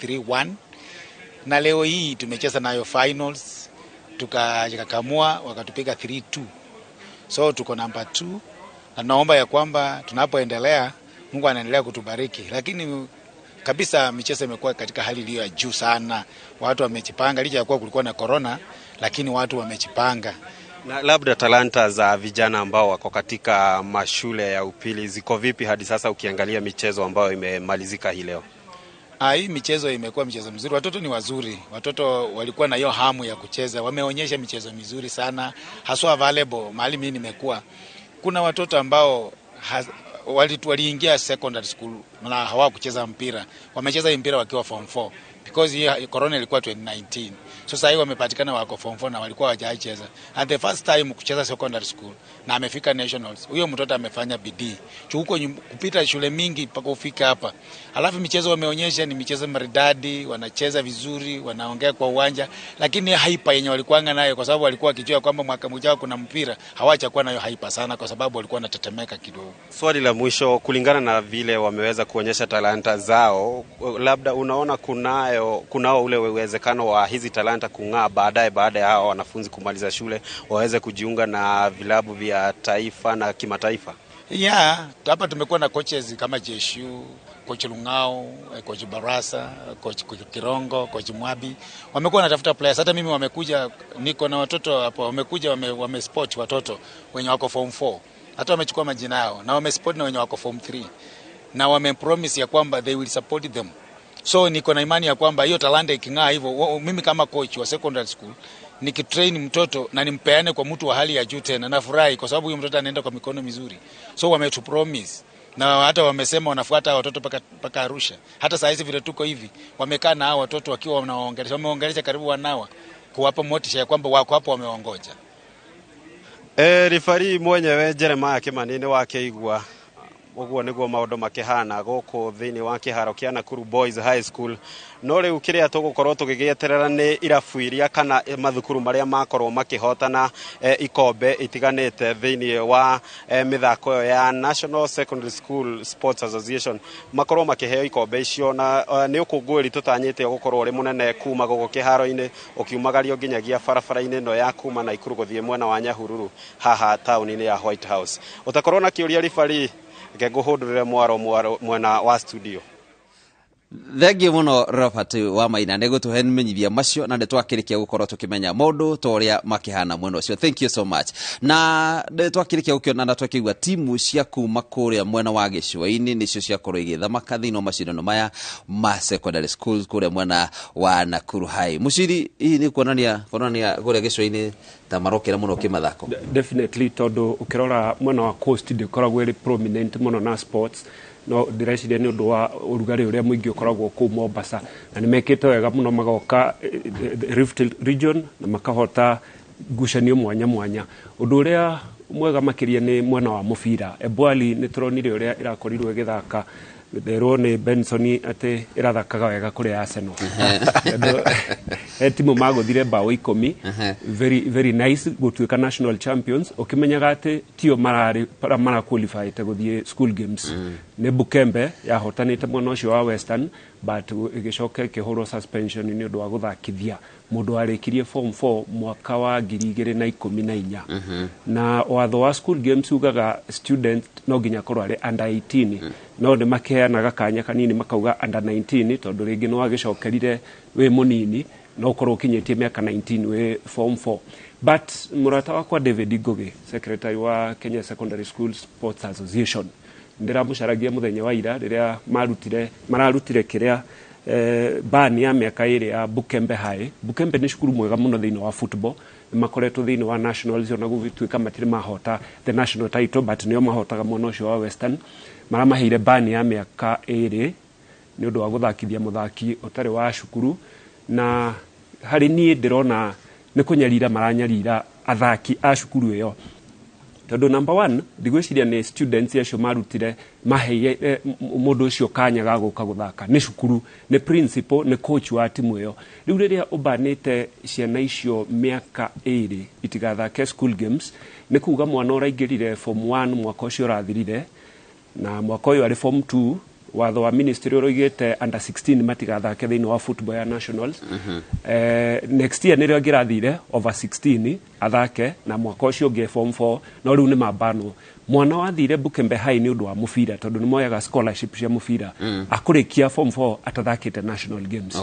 3-1, na leo hii tumecheza nayo finals tukajikakamua, wakatupiga 3-2. So tuko namba 2 na naomba ya kwamba tunapoendelea Mungu anaendelea kutubariki, lakini kabisa michezo imekuwa katika hali iliyo ya juu sana. Watu wamejipanga licha ya kuwa kulikuwa na corona, lakini watu wamejipanga. Na labda talanta za vijana ambao wako katika mashule ya upili ziko vipi hadi sasa ukiangalia michezo ambayo imemalizika hii leo? Hii michezo imekuwa michezo mizuri, watoto ni wazuri, watoto walikuwa na hiyo hamu ya kucheza, wameonyesha michezo mizuri sana, haswa volleyball. Mahali mimi nimekuwa, kuna watoto ambao waliingia secondary school na hawakucheza mpira, wamecheza mpira wakiwa form 4 because hii corona ilikuwa 2019. So sasa hivi wamepatikana wako form 4 na walikuwa hawajacheza, and the first time kucheza secondary school na amefika nationals. Huyo mtoto amefanya bidii huko kupita shule mingi mpaka ufika hapa. Alafu michezo wameonyesha ni michezo maridadi, wanacheza vizuri, wanaongea kwa uwanja, lakini hyper yenye walikuwa nayo, kwa sababu walikuwa wakijua kwamba mwaka mjao kuna mpira, hawachakuwa nayo hyper sana, kwa sababu walikuwa wanatetemeka kidogo. Swali la mwisho, kulingana na vile wameweza kuonyesha talanta zao, labda unaona kunao ule uwezekano wa hizi talanta kung'aa baadaye, baada ya hao wanafunzi kumaliza shule waweze kujiunga na vilabu vya taifa na kimataifa? Yeah, hapa tumekuwa na coaches kama Jeshu, coach Lungao, coach Barasa, coach Kirongo, coach Mwabi. Wamekuwa wanatafuta players. Hata mimi wamekuja, niko na watoto hapo, wamekuja wame spot watoto wenye wako form 4. Hata wamechukua majina yao na wame spot na wenye wako form 3. Na wame promise ya kwamba they will support them. So niko na imani ya kwamba hiyo talanta iking'aa hivyo, mimi kama coach wa secondary school nikitrain mtoto na nimpeane kwa mtu wa hali ya juu tena, nafurahi kwa sababu huyo mtoto anaenda kwa mikono mizuri. So wametupromise na hata wamesema wanafuata watoto paka Arusha. Hata saa hizi vile tuko hivi, wamekaa na hao watoto wakiwa wanawaongelesha, wameongelesha karibu wanawa kuwapa motisha ya kwamba wako hapo wameongoja. Rifari mwenyewe Jeremiah Kimani nĩ wakĩigua ũguo nĩguo maũndũ makĩhana gũkũ thĩinĩ wa kĩharo kĩa Nakuru Boys High School. No rĩu kĩrĩa tũgũkorwo tũgĩgĩeterera nĩ irabu iria kana mathukuru marĩa makorwo makĩhotana ikombe itiganĩte thĩinĩ wa mĩthako ĩyo ya National Secondary School Sports Association makorwo makĩheo ikombe icio, na nĩ ũkũngũĩri tũtanyĩte ũgũkorwo ũrĩ mũnene kuma gũkũ kĩharo-inĩ ũkiumagario nginyagia barabara-inĩ ĩno ya kuma Naikuru gũthiĩ mwena wa Nyahururu haha taũni-inĩ ya White House. Ũtakorwo na kĩũria ribari, reke ngũhũndũrĩre mwaro mwena wa studio. Thengiũ mũno Robert wa Maina nĩ gũtũhe menyithia macio, na nĩ twakĩrĩkia gũkorwo tũkĩmenya maũndũ ta ũrĩa makĩhana mwena ũcio. Thank you so much. Na nĩ twakĩrĩkia gũkĩona na twakĩigua timu cia kuma kũrĩa mwena wa gĩcũa-inĩ nĩcio ciakorwo igĩthamaka thĩinĩ wa macindano maya ma secondary schools kũrĩa mwena wa Nakuru High. Mũciri, hihi nĩ kuonania kũrĩa gĩcũa-inĩ ta marokĩra mũno kĩmathako? Definitely, tondũ ũkĩrora mwena wa coast ndĩkoragwo ĩrĩ prominent mũno na sports, no ndĩreciria nĩ ũndũ wa ũrugarĩ ũrĩa mũingĩ ũkoragwo kũu Mombasa, na nĩ mekĩte wega mũno magoka Rift region na makahota ngucanio mwanya mwanya. Ũndũ ũrĩa mwega makĩria nĩ mwena wa mũbira. Ebwali nĩ tũronire ũrĩa ĩrakorirwo ĩgĩthaka, nderwo nĩ Benson atĩ ĩrathakaga wega kũrĩ Arsenal. He timu magũthire bao 10, very very nice gũtuĩka national champions, ũkĩmenyaga atĩ tio mararĩ mara qualify te gũthiĩ school games. Nĩ Bukembe yahotanĩte mwena ũcio wa Western, but ĩgĩcoka ĩkĩhũrwo suspension nĩ ũndũ wa gũthakithia mũndũ warĩkirie form 4 mwaka wa 2014. Na watho wa school games ugaga student no nginya akorwo arĩ under 18, no nĩ makeanaga kanya kanini makauga under 19, tondũ rĩngĩ nĩ wagĩcokerire wĩ mũnini no ũkorwo ũkinyĩtie mĩaka 19 wĩ form 4. But mũrata wakwa David Ngugi, secretary wa Kenya Secondary School Sports Association, ndĩramũcaragia mũthenya wa ira rĩrĩa marutire mararutire kĩrĩa ban ya mĩaka 2 ya Bukembe High. Bukembe nĩ cukuru mwega mũno thĩinĩ wa football, nĩ makoretwo thĩinĩ wa nationals, ona gũgĩtuĩka matirĩ mahota the national title, but nĩo mahotaga mwena ũcio wa Western. Maramaheire ban ya mĩaka 2 nĩ ũndũ wa gũthakithia mũthaki ũtarĩ wa cukuru, na harĩ niĩ ndĩrona nĩ kũnyarira maranyarira athaki a cukuru ĩyo, tondũ number one ndigwĩciria nĩ students acio marutire maheire mũndũ ũcio kanya ga gũka gũthaka, nĩ cukuru, nĩ principal, nĩ coach wa timu ĩyo. Rĩu rĩrĩa ũbanĩte ciana icio mĩaka 2 itigathake school games, nĩ kuga mwana ũraingĩrire form 1 mwaka ũcio ũrathirire na mwaka ũyũ arĩ form 2. Watho wa ministry ũroigĩte under 16 matigathake thĩinĩ wa football ya nationals. Next year nĩrĩo angĩrathire over 16 athake, na mwaka ũcio ũngĩ form 4, no rĩu nĩ mabanwo. Mwana wathire Bukembe High nĩ ũndũ wa mũbira, tondũ nĩ moyaga scholarship cia mũbira, akũrĩkia form 4 atathakĩte national games.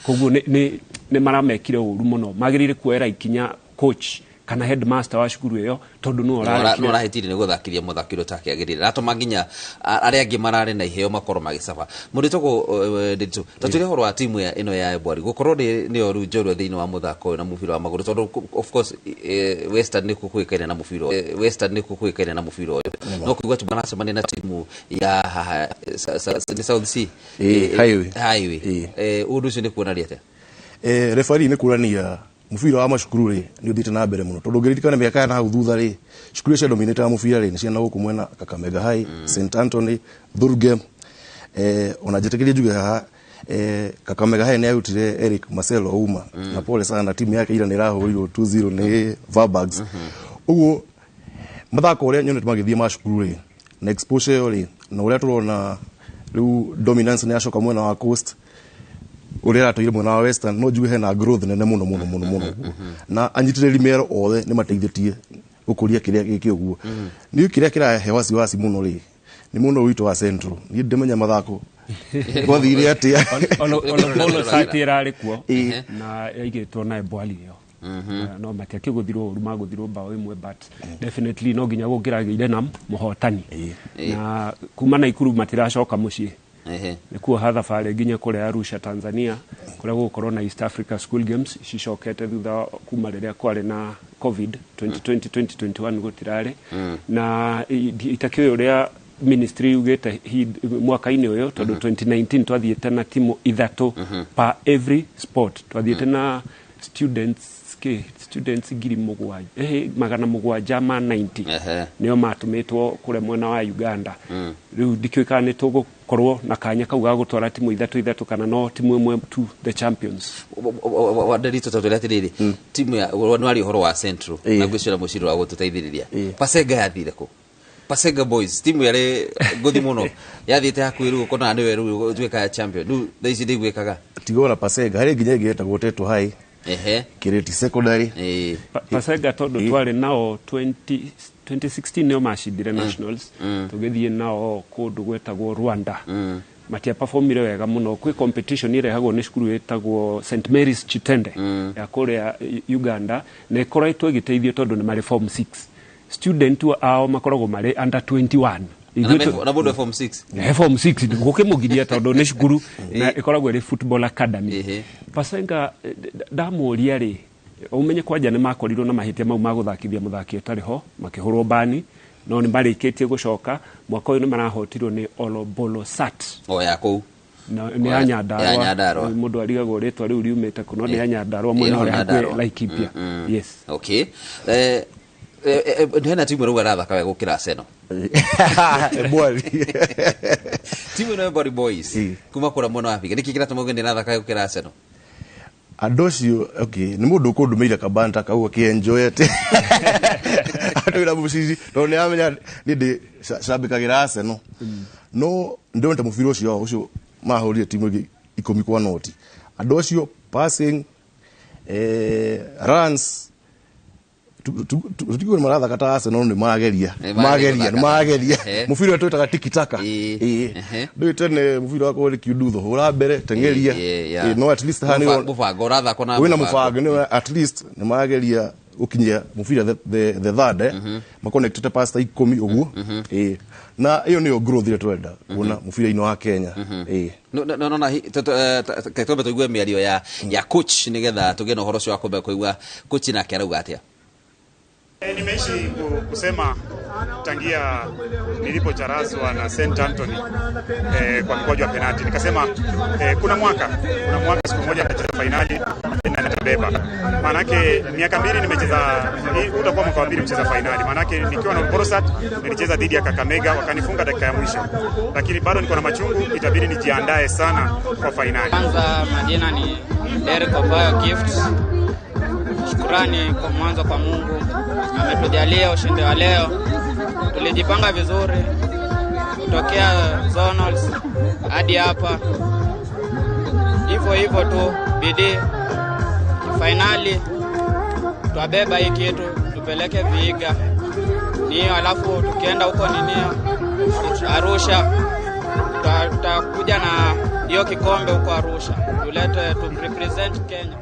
Koguo nĩ maramekire ũru mũno. Magĩrĩire kuoera ikinya coach kana headmaster wa cukuru ĩyo, tondũ nĩwe ũrarekire. No ũrahĩtirie nĩ gũthakithia mũthaki ũrĩa ũtakĩagĩrĩire, ratũma nginya arĩa angĩ mararĩ na iheo makorwo magĩcaba. Mũndũ wĩtagwo Ndiritu, ta tũrĩ ũhoro wa timu ya ĩno ya Ebwari gũkorwo nĩyo rĩu njorua thĩinĩ wa mũthako ũyũ na mũbira wa magũrũ, tondũ of course Western nĩkuo kũĩkaine na mũbira ũyũ. Western nĩkuo kũĩkaine na mũbira ũyũ, no kũigua tu maracemania na timu ya haha nĩ South C. Highway. Highway. Ũndũ ũcio nĩ kuonania atĩa? Referee, nĩ kuonania mũbira wa macukuru rĩ nĩ ũthiĩte na mbere mũno, tondũ ũngĩririkana mĩaka ya nahau thutha rĩ, cukuru iria ciadominĩtaga mũbira rĩ nĩ ciana gũkũ mwena Kakamega High, St Anthony, Thurgem. Ona njĩtĩkĩrie njuge haha, Kakamega High nĩ yarutire Eric Marcelo Ouma, na pole sana, timu yake ira nĩ ĩrahũrirwo 2-0 nĩ Varbags. Ũguo mathako ũrĩa nyonete magĩthiĩ ma cukuru rĩ, na exposure ĩyo rĩ, na ũrĩa tũrona rĩu dominance nĩ yacoka mwena wa Coast, ũrĩa ĩratũire mwena wa Western, no njuge hena growth nene mũno mũno mũno mũno ũguo, na anyitĩrĩri mero othe nĩ mateithĩtie gũkũria kĩrĩa gĩkĩ. Ũguo niĩ kĩrĩa kĩrahe wasiwasi mũno rĩ nĩ mũno witũ wa Central. Niĩ ndĩmenya mathako gwathire atĩa. Olo site ĩrarĩ kuo na yaigĩtwo na Ebwali ĩyo. No matiakĩgũthirwo ũru, magũthirwo bao ĩmwe, but definitely no nginya gũkĩragĩire na mũhotani, na kuma Naikuru matiracoka mũciĩ. Nĩ kuoha thabarĩ nginya kũrĩa Arusha, Tanzania, kũrĩa gũgũkorwo na East Africa School Games cicokete thutha wa kuma rĩrĩa kwarĩ na COVID 2020 2021 gũtirarĩ na itakĩũĩ ũrĩa ministry yugĩte mwaka-inĩ ũyũ, tondũ 2019 twathiĩte na timu ithatũ per every sport. Twathiĩte na students kĩ students 7,000, 790 nĩo matũmĩtwo kũrĩa mwena wa Uganda. Rĩu ndikĩũĩ kana nĩ tũgũkorwo na kanya kau ga gũtwara timu ithatũ ithatũ kana no timu ĩmwe tu, the champions. Wanderitũ, tondũ atĩrĩrĩ, timu ya nĩ waria ũhoro wa Central na ngwĩciria mũciri wa gũtũteithĩrĩria. Pasenga yathire kũ? Pasenga Boys, timu yarĩ ngũthi mũno, yathiĩte hakuhĩ rĩu gũkorwo nĩwe rĩu ũtuĩka ya champion, rĩu thaa ici ndĩiguĩkaga. Tigona Pasenga harĩ nginya ĩngĩ ĩtagwo Teto High, Kireti Secondary. Pasenga tondũ twarĩ nao 20 2016 nĩo macindire nationals, tũgĩthiĩ nao kũndũ gwetagwo Rwanda, matiaperformire wega mũno. Kwĩ competition ĩrehagwo nĩ cukuru ĩtagwo St Mary's Chitende ya kũrĩa Uganda, na ĩkoretwo ĩgĩteithio tondũ nĩ marĩ form 6 student ao makoragwo marĩ under 21. Na mũndũ e form 6? Form 6 gũkĩmũgiria, tondũ nĩ cukuru na ĩkoragwo ĩrĩ football academy. Pasenga, ndamũria rĩ, ũmenye kwanja nĩ makorirwo na mahĩtia mau ma gũthakithia mũthaki ũtarĩ ho, makĩhũrwo bani, no nĩ marĩkĩtie gũcoka. Mwaka ũyũ nĩ marahotirwo nĩ Olobolosat. O ya kũu? Nĩ ya Nyandarua. Ya Nyandarua. Mũndũ arigagwo rĩtwa rĩu riumĩte kũ, no nĩ ya Nyandarua, mwena ũrĩa hakuhĩ Laikipia, yes. Okay, hena timu rĩu arathaka wega gũkĩra Arsenal. Ebwari. Timu ĩno Ebwari Boys kuma kũrĩa mwena wa Afrika, nĩkĩ kĩratũma uge nĩ ĩrathaka wega gũkĩra Arsenal? Andũ acio, okay, nĩ mũndũ ũkũndũmĩire kabanta kau akĩenjoyete atwĩra mũcici, tondũ nĩ amenya niĩ ndĩ cambĩkagĩra Arsenal, no ndonete mũbira ũcio wao ũcio mahũrire timu ĩngĩ 10-0. Andũ acio passing, runs, tũtikuo nĩ marathaka ta Arsenal, nĩ mageria. Nĩ mageria, nĩ mageria. Mũbira ũrĩa twĩtaga tiki-taka. Ndũĩ tene mũbira wakorwo nĩ kiundutho, hũra mbere, teng'eria. No at least haha Mũbango ũrathakwo na wĩna mũbango, nĩ at least nĩ mageria gũkinyia mũbira the third, maconnectĩte pass ta 10 ũguo. Na ĩyo nĩyo growth ĩrĩa tũrenda kuona mũbira-inĩ wa Kenya. No no no na twambe tũigue mĩario ya coach nĩgetha tũgĩe na ũhoro ũcio wa kwamba kũigua coach nake arauga atĩa. Nimeishi kusema tangia nilipocharazwa na St Anthony kwa mkwaju wa penalti, nikasema kuna mwaka siku moja nitacheza fainali na nitabeba. Maanake miaka 2 nimecheza, hii utakuwa mwaka wa pili kucheza fainali. Maanake nikiwa na Borosat nilicheza dhidi ya Kakamega wakanifunga dakika ya mwisho, lakini bado niko na machungu, itabidi nijiandae sana kwa fainali. Kwanza majina ni Derek Obayo Gift. Shukurani kwa mwanzo kwa Mungu ametujalia ushindi wa leo. Tulijipanga vizuri kutokea zonals. hadi hapa. Hivyo hivyo tu, bidii. Finali twabeba hii kitu tupeleke Vihiga niyo, alafu tukienda huko ninio Arusha tutakuja na hiyo kikombe huko Arusha, tulete tu represent Kenya.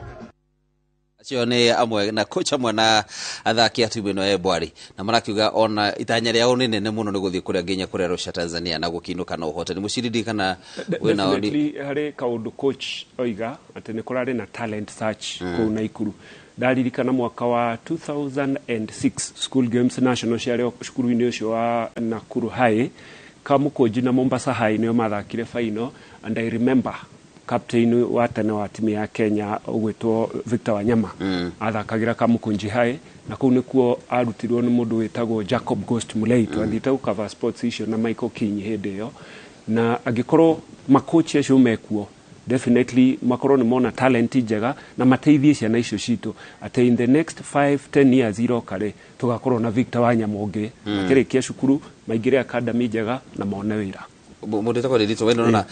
Acio nĩ amwe na coach amwe na athaki a timu ĩno ya Ebwari, na marakiuga ona itanya rĩao nĩ nene mũno nĩ gũthiĩ kũrĩa nginya kũrĩa Arusha Tanzania na gũkĩinũka na ũhotani. Mũcirindi kana wĩna woni? Definitely harĩ kaũndũ coach oiga atĩ nĩ kũrarĩ na talent search kũu Naikuru. Ndaririkana mwaka wa 2006 School Games National ciarĩ cukuru-inĩ ũcio wa Nakuru High, Kamukunji na Mombasa High nĩo mathakire final, and I remember captain wa tene wa timu ya Kenya ũgwĩtwo Victor Wanyama athakagĩra Kamukunji High, na kũu nĩkuo arutirwo nĩ mũndũ wĩtagwo Jacob Ghost Mulee. Twathiĩte gũcover sports icio na Michael Kinyi hĩndĩ ĩyo, na angĩkorwo makochi acio mekuo, definitely makorwo nĩ mona talent njega na mateithie ciana icio citũ atĩ in the next 5 10 years iroka rĩ, tũgakorwo na Victor Wanyama ũngĩ makĩrĩkia cukuru, maingĩre academy njega na mone wĩra. Mũndũ wĩtagwo Ndiritu, we nĩũrona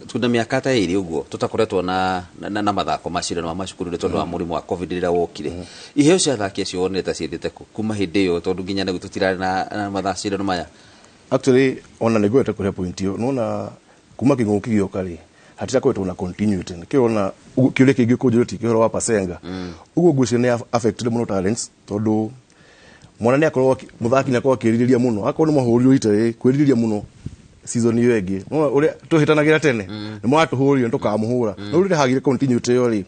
tuna mĩaka ta ĩrĩ ũguo tũtakoretwo na mathako macindano ma macukuru nĩ tondũ wa mũrimũ wa COVID rĩrĩa wokire. Iheo cia athaki acio wonete ta ciathiĩte kũ kuma hĩndĩ ĩyo, tondũ nginya rĩu tũtirarĩ na macindano maya? Actually, ona nĩ ngwete kũrĩa point ĩyo, nona kuma kĩng'ũki gĩoka rĩ, hatirakoretwo na continuity. Nĩkĩo ona kĩũria kĩngĩ kũnjũrĩtie kĩhoro wa Pasenga ũguo, ngwĩciria nĩ affected mũno talents, tondũ mwana nĩ akorwo mũthaki nĩ akorwo akĩrirĩria mũno, akorwo nĩ mahũrirwo ita rĩ, kwĩrirĩria mũno season ĩyo ĩngĩ. Nĩwona ũrĩa tũhĩtanagĩra tene, nĩ mwatũhũrire tũkamũhũra, no rĩrĩa hagire continuity ĩyo rĩ,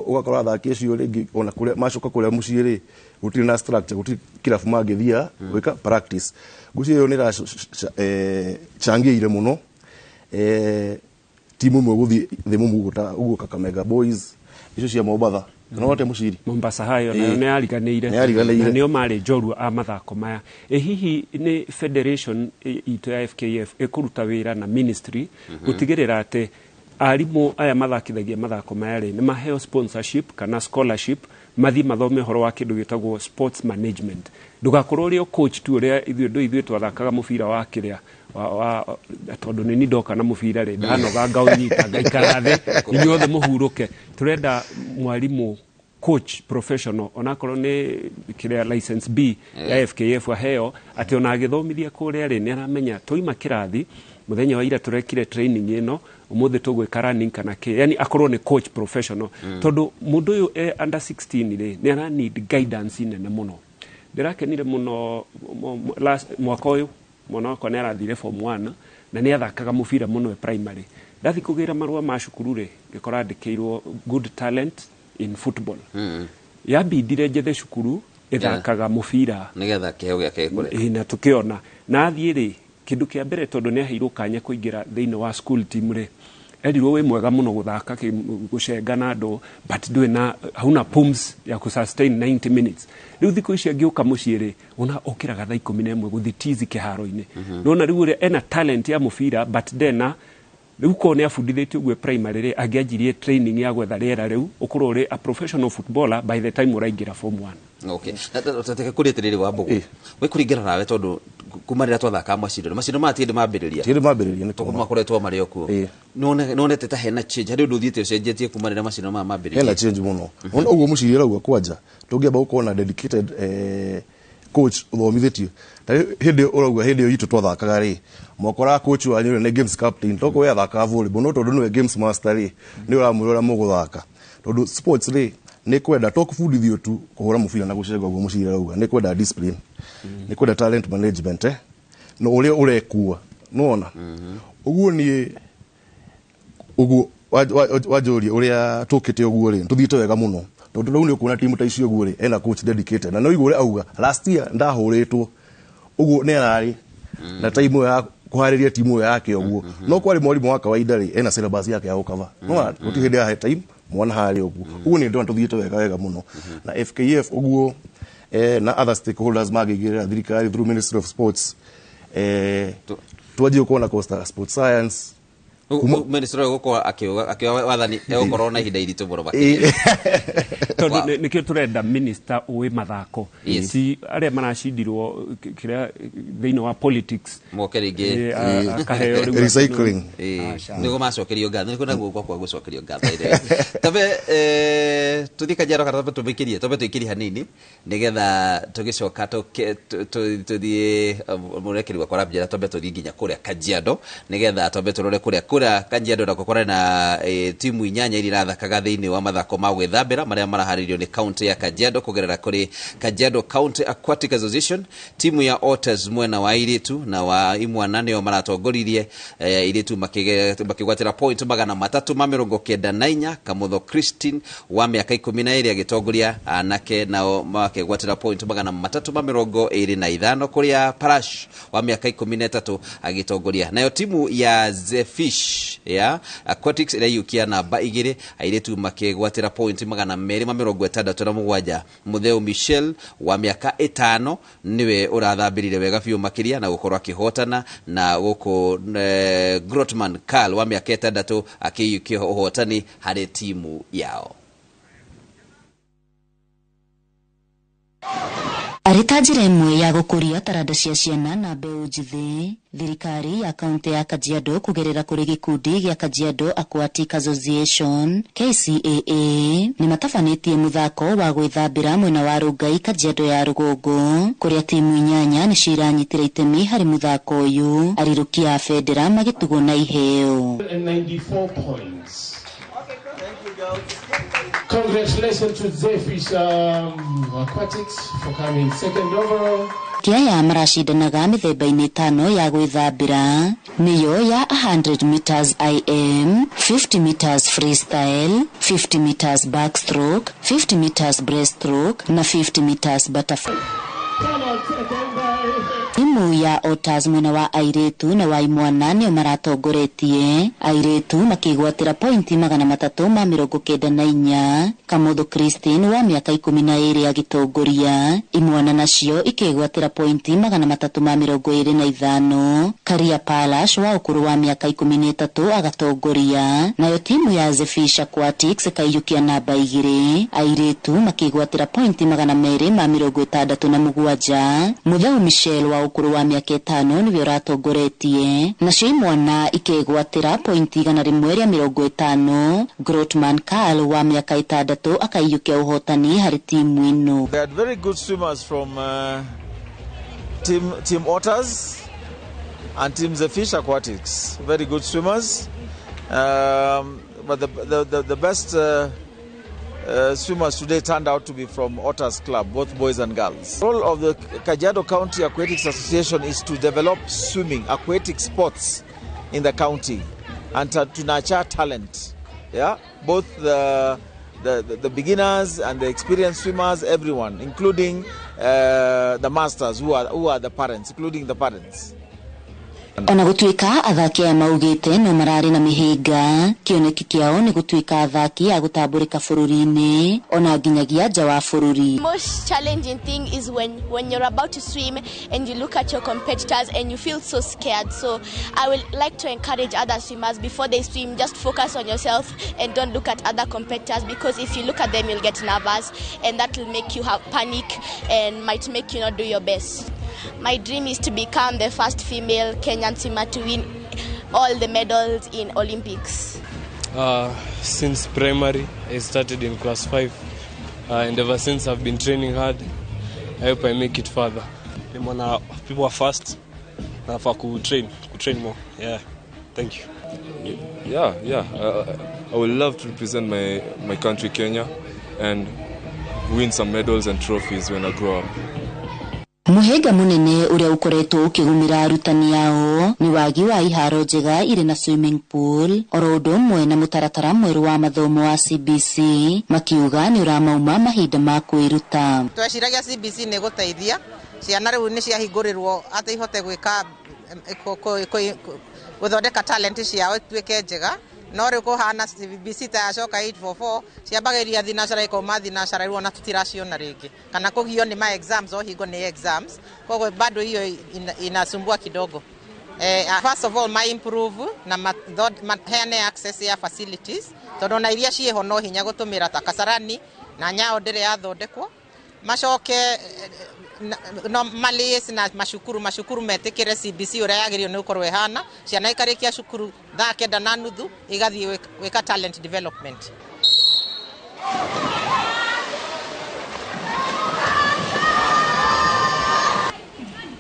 ũgakora athaki acio rĩngĩ ona kũrĩa macoka kũrĩa mũciĩ rĩ, gũtirĩ na structure, gũtirĩ kĩrabu mangĩthiĩ gwĩka practice. Ngwĩciria ĩyo nĩ ĩracangĩire mũno timu ĩmwe gũthiĩ thĩ mũmugo ta ũguo Kakamega Boys icio cia Mombatha, no wate mũciri. Mombasa High nayo nĩ yariganĩire. Nĩ yariganĩire. Na nĩo marĩ njorua a mathako maya. Ĩ hihi nĩ federation itũ ya FKF ĩkũruta wĩra na ministry gũtigĩrĩra atĩ arimũ aya mathakithagia mathako maya rĩ, nĩ maheo sponsorship kana scholarship mathiĩ mathome ũhoro wa kĩndũ gĩtagwo sports management? Ndũgakorwo ũrĩ o coach tu, ũrĩa ithuĩ ndũ ithuĩ twathakaga mũbira wa kĩrĩa wa tondũ nĩ ni ndoka na mũbira rĩ, ndanoga ngaũnyita ngaikara thĩ, inyuothe mũhurũke. Tũrenda mwarimũ coach professional, onakorwo nĩ kĩrĩa license B ya FKF, aheo atĩ ona agĩthomithia kũrĩa rĩ, nĩ aramenya twaima kĩrathi mũthenya wa ira tũrekire training ĩno, ũmũthĩ tũgwĩka running kana kĩ, yani akorwo nĩ coach professional, tondũ mũndũ ũyũ e under 16 rĩ, nĩ ara need guidance nene mũno. Ndĩrakenire mũno last mwaka ũyũ mwana wakwa nĩ arathire form 1 na nĩ athakaga mũbira mũno e primary. Ndathi kũgĩra marũa ma cukuru rĩ, ngĩkora andĩkĩirwo good talent in football. Yambindire njethe cukuru ĩthakaga mũbira nĩgetha kĩheo gĩake gĩkũre. Ĩ, na tũkĩona na athiĩ rĩ, kĩndũ kĩa mbere, tondũ nĩ aheirwo kanya kũingĩra thĩinĩ wa school team rĩ, erirwo wĩ mwega mũno gũthaka gũcenga na andũ, but ndũrĩ na hauna pumps ya kũsustain 90 minutes. Rĩu thikũ ici angĩũka mũciĩ rĩ, ona okĩraga thaa 11 gũthiĩ tizi kĩharo-inĩ. Nona rĩu ũrĩa ena talent ya mũbira, but ndena rĩu korwo nĩ abundithĩtio ũguo primary rĩ, angĩanjirie training ya gwetha rĩera, rĩu ũkorwo ũrĩ a professional footballer by the time ũraingĩra form 1. Okay, tateke kũrĩ atĩrĩrĩ wa Mbũgũ, we kũringana nawe, tondũ kuma rĩrĩa twathakaga macindano maya ti hĩndĩ mambĩrĩria. Ti hĩndĩ mambĩrĩria nĩ tondũ kuma. Makoretwo marĩ o kuo. Nĩwonete ta hena change harĩ ũndũ ũthiĩte ũcenjetie kuma rĩrĩa macindano maya mambĩrĩria? Hena change mũno. Ona ũguo mũciri arauga, kwanja tũngĩamba gũkorwo na dedicated coach ũthomithĩtio ta hĩndĩ ũrauga, hĩndĩ ĩyo itũ twathakaga rĩ, mwakoraga coach wanyu ũrĩa nĩ games captain, toko we athakaga volleyball, no tondũ nĩwe games master rĩ, nĩ ũramwĩra ũrĩa mũgũthaka, tondũ sports rĩ, nĩ kwenda to kũbundithio tu kũhũra mũbira na gũcenga ũguo mũciri arauga, nĩ kwenda discipline, nĩ kwenda talent management, na ũrĩa ũrekua nĩwona ũguo. Niĩ ũguo wanjũria ũrĩa tũkĩte ũguo rĩ, tũthiĩte wega mũno, tondũ rĩu nĩ ũkuona timu ta icio ũguo rĩ, ena coach dedicated, na no igua ũrĩa auga last year ndahũrĩtwo ũguo, nĩ ararĩ na time ĩyo ya kũharĩria timu ĩyo yake ũguo. No kwarĩ mwarimũ wa kawaida rĩ, ena syllabus yake ya gũkava, no gũtirĩ hĩndĩ yahe time mwana harĩa ũguo. Ũguo nĩ ndona tũthiĩte wega wega mũno na FKF ũguo, na other stakeholders mangĩingĩrĩra, thirikari through Ministry of Sports, twanjie gũkorwo na course ta sports science. Minister ũyũ gũkorwo akĩoya wathani egũkorwo na ihinda iritũ mũno makĩria. Tondũ nĩkĩo tũrenda minister ũĩ mathako, ti arĩa maracindirwo kĩrĩa thĩinĩ wa politics. Moke rĩngĩ. Akaheo rĩu. Recycling. Nĩguo macokerio ngatho, nĩkuo naguo gwakwa gũcokerio ngatho ĩrĩ tabe tũthiĩ Kajiado kana tabe tũmĩkĩrie, tabe tũikĩrie hanini nĩgetha tũgĩcoka tũthiĩ mũrekeri wakwa arambĩra twambe tũthiĩ nginya kũrĩa Kajiado nĩgetha twambe tũrore kũrĩa Kajiado nako kũrĩ na timu 8 iria irathakaga thĩinĩ wa mathako ma gwĩthambĩra marĩa maraharĩrio nĩ kaunti ya Kajiado kũgerera kũrĩ Kajiado County Aquatic Association. Timu ya Otters mwena wa airĩtu na wa imwana nĩo maratongoririe, airĩtu makĩgwatĩra point 394. Kamutho Christine wa mĩaka 12 agĩtongoria, anake nao makĩgwatĩra point 325, kũrĩa Parash wa mĩaka 13 agĩtongoria. Nayo timu ya Zefish ya Aquatics ĩraiyũkia namba 2, airĩtu makĩgwatĩra point 267. Mutheu Michelle wa mĩaka 5 nĩwe ũrathambĩrire wega biũ makĩria na gũkorwo akĩhotana, na gũkũ Grotman Carl wa mĩaka 6 akĩiyũkia ũhotani harĩ timu yao. Arĩ ta njĩra ĩmwe ya gũkũria taranda cia ciana na mbeũ njĩthĩ, thirikari ya kaunti ya Kajiado kũgerera kũrĩ gĩkundi gĩa Kajiado Aquatic Association KCAA nĩ matabanĩtie mũthako wa gwĩthambĩra mwena wa Rongai Kajiado ya rũgongo, kũrĩa timu 8 nĩcio iranyitĩra itemi harĩ mũthako ũyũ, arirũkia a bendera magĩtugwo na iheo. 94 points. Congratulations to Zefish Aquatics for coming second overall. Kiaya maracindanaga mĩthemba-inĩ 5 ya gwĩthambĩra, nĩyo ya 100 meters IM, 50 meters freestyle, 50 meters backstroke, 50 meters breaststroke na 50 meters butterfly. Timu ya Otters mwena wa airĩtu na wa imwana nĩo maratongoretie, airĩtu makĩgwatĩra pointi 394. Kamotho Christine wa mĩaka 12 agĩtongoria, imwana nacio ikĩgwatĩra pointi 325. Karia Palash wa ũkũrũ wa mĩaka 13 agatongoria, nayo timu ya Zefish Aquatics ĩkaiyũkia namba 2, airĩtu makĩgwatĩra pointi 267. Mutheu Michelle wa ũkũrũ wa mĩaka 5 nĩwe ũratongoretie, nacio imwana ikĩgwatĩra pointi 150. Grotman Carl wa mĩaka 6 akaiyũkia ũhotani harĩ timu ĩno. They had very good swimmers from Team Otters and Team Zefish Aquatics. Very good swimmers, but the best swimmers today turned out to be from Otters Club, both boys and girls. The role of the Kajiado County Aquatics Association is to develop swimming, aquatic sports in the county and to nurture talent. Yeah, both the beginners and the experienced swimmers, everyone, including the masters who are the parents, including the parents. Ona gũtuĩka athaki aya maugĩte no mararĩ na mĩhĩnga, kĩoneki kĩao nĩ gũtuĩka athaki a gũtambũrĩka bũrũri-inĩ ona nginyagia nja wa bũrũri. Most challenging thing is when you're about to swim and you look at your competitors and you feel so scared. So I would like to encourage other swimmers, before they swim, just focus on yourself and don't look at other competitors, because if you look at them you'll get nervous and that will make you have panic and might make you not do your best. My dream is to become the first female Kenyan swimmer to win all the medals in Olympics. Since primary, I started in class 5, and ever since I've been training hard. I hope I make it further. People are fast, and I could train more. Yeah, thank you. Yeah. I would love to represent my country, Kenya, and win some medals and trophies when I grow up. Mũhĩnga mũnene ũrĩa ũkoretwo ũkĩgũmĩra arutani ao nĩ wagi wa iharo njega irĩ na swimming pool oro ũndũ ũmwe na mũtaratara mwerũ wa mathomo wa CBC, makiuga nĩ ũramauma mahinda ma kwĩruta. Tweciragia CBC nĩ gũteithia ciana rĩu nĩ ciahingũrĩrwo atĩ ihote gwĩka gũthondeka talent ciao ituĩke njega, no rĩu kũhana CBC ta yacoka 844 ciambagĩrĩria thinacara ikauma thinacara rĩu ona tũtiraciona rĩngĩ, kana kũgio nĩ ma exams o hingo nĩ exams, koguo bado hiyo inasumbua kidogo. First of all ma improve na maheane access ya facilities tondu na iria ciĩho no hinya gũtũmĩra ta Kasarani na Nyao ndĩrĩ yathondekwo. Macoke no malies na macukuru metĩkĩre CBC ũrĩa yagĩrĩirwo nĩ gũkorwo ĩhana, ciana ikarĩkia cukuru thaa 9:30 igathiĩ gwĩka talent development.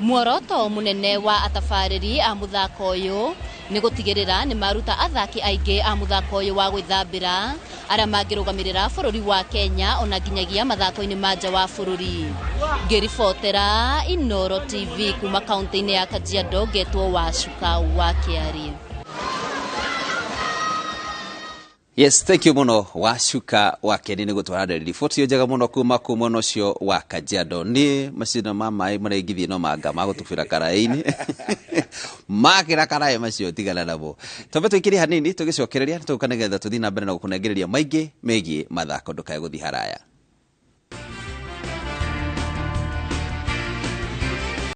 Muoroto munene wa atabarĩri a mũthako ũyũ nĩ gũtigĩrĩra nĩ maruta athaki aingĩ a mũthako ũyũ wa gwĩthambĩra arĩa mangĩrũgamĩrĩra bũrũri wa Kenya ona nginyagia mathako-inĩ ma nja wa bũrũri. Ngĩribotera Inooro TV kuma kaunti-inĩ ya Kajiado, ngetwo Wacuka wa Kĩarie. Yes, thank you muno Wacuka wa Kĩarie nĩ gũtwara riboti ĩyo njega mũno kuma kuu mwena ũcio wa Kajiado. Nĩ macindano ma maĩ marĩa ingĩthiĩ no manga magũtubĩra karaĩ-inĩ makĩra karaĩ macio tigana namo. Twambe tũikĩrie hanini tũgĩcokereria nĩtũgũka nĩgetha tũthiĩ na mbere na gũkũnengereria maingĩ megiĩ mathako, ndũkae gũthiĩ haraya.